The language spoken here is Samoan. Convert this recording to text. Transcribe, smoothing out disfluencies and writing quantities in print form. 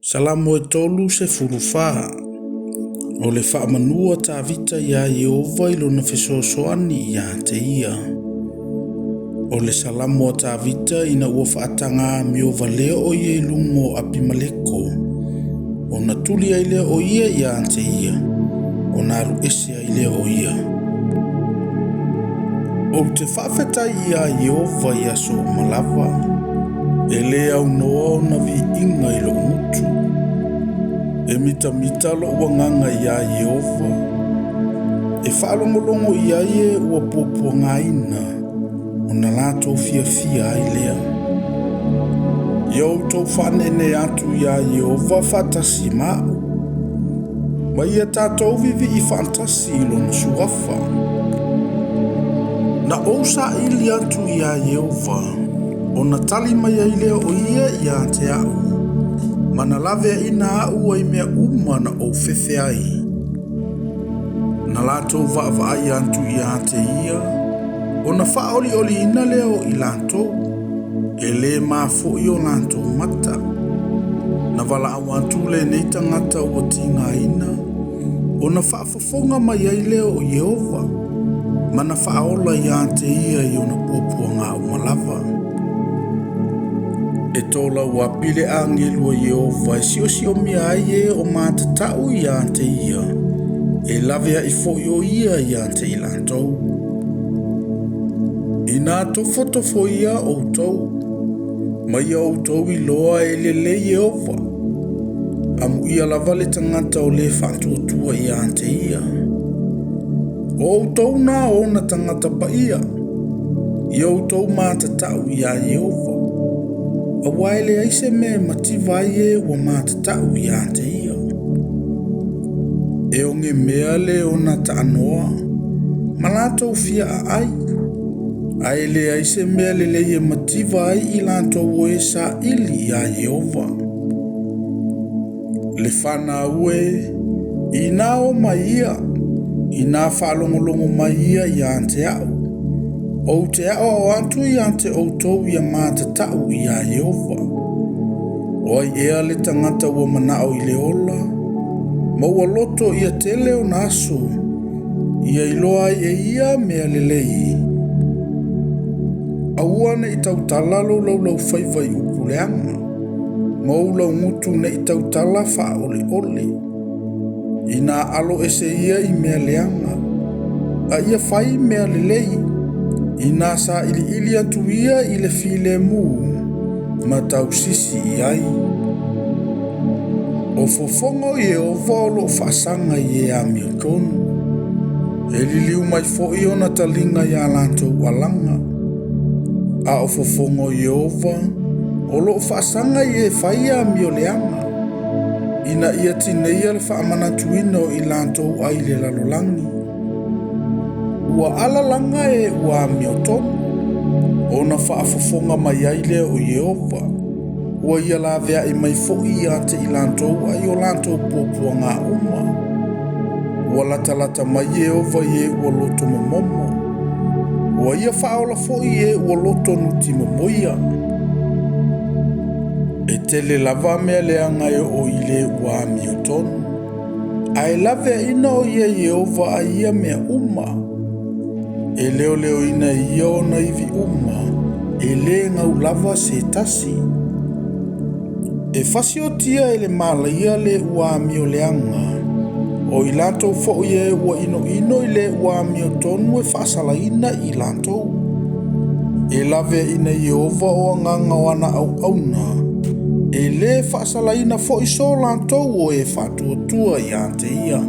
Salamo e 34. O le faamanu a Tavita iā Ieova i lona fesoasoani ia te ia. O le Salamo a Tavita ina ua faataga amio valea o ia i luga o Apimaleko, ona tuli ai lea o ia ia te ia, ona alu ese ai lea o ia. Ou te faafetai iā Ieova i aso uma lava, e lē aunoa ona viiga i lo'u gutu. E mitamita lo'u agaga iā Ieova, e faalogologo i ai e ua puapuagaina, ona latou fiafia ai lea. Ia outou faaneenee atu iā Ieova faatasi ma a'u, ma ia tatou vivii faatasi i lona suafa. Na ou saili atu iā Ieova, ona tali mai ai lea o ia ia te a'u, ma na laveaina a'u ai mea uma na ou fefe ai. Na latou vaavaai atu ia te ia, ona faaolioliina lea o i latou, e lē mafo'i o latou mata. Na valaau atu lenei tagata ua tigaina, ona faafofoga mai ai lea o Ieova, ma na faaola ia te ia i ona puapuaga uma lava. E tolauapi le agelu a Ieova e siosiomia ai e o matata'u ia te ia, e laveai foi o ia ia te i latou. Inā tofotofoia outou, ma ia outou iloa e lelei Ieova, amuia lava le tagata o lē faatuatua ia te ia. O outou na ona tagata paia, ia outou matata'u iā Ieova, auā e leai se mea e mativa ai e ua matata'u ia te ia. E ogemea le ona taanoa, ma latou fia aai, ae e leai se mea lelei e mativa ai i latou o e saili iā Ieova. Le fanau e, inā o mai ia, inā faalogologo mai ia ia te a'u, ou te aʻoaʻo atu ia te outou ia matata'u iā Ieova. O ai ea le tagata ua manao i le ola, ma ua loto ia tele ona aso, ia iloa ai e ia mea lelei. Aua ne i tautala lou laulaufaiva i upu leaga, ma ou laugutu ne i tautala faaoleole. Inā alo ese ia i mea leaga, a ia fai mea lelei, inā sailiili atu ia i le filemu, ma tausisi i ai. O fofoga o Ieova o loo faasaga i e amiotonu, e liliu mai foi ona taliga iā latou alaga. A o fofoga o Ieova o loo faasaga i e fai amio leaga, ina ia tineia le faamanatuina o i latou ai le lalolagi. Ua alalaga e ua amiotonu, ona faafofoga mai ai lea o Ieova, ua ia laveai mai foi ia te i latou ai o latou puapuaga uma. Ua latalata mai Ieova i e ua loto momomo, ua ia faaola foi i e ua loto nutimomoia. E tele lava mea leaga e oo i le ua amiotonu, ae laveaina o ia Ieova ai ia mea uma. E leoleoina e ia ona ivi uma, e lē gau lava se tasi. E fasiotia e le malaia le ua amio leaga, o i latou foi e ua inoino i le ua amiotonu e faasalaina i latou. E laveaina e Ieova o agaga o ana auauna, e lē faasalaina foi so latou o e faatuatua ia te ia.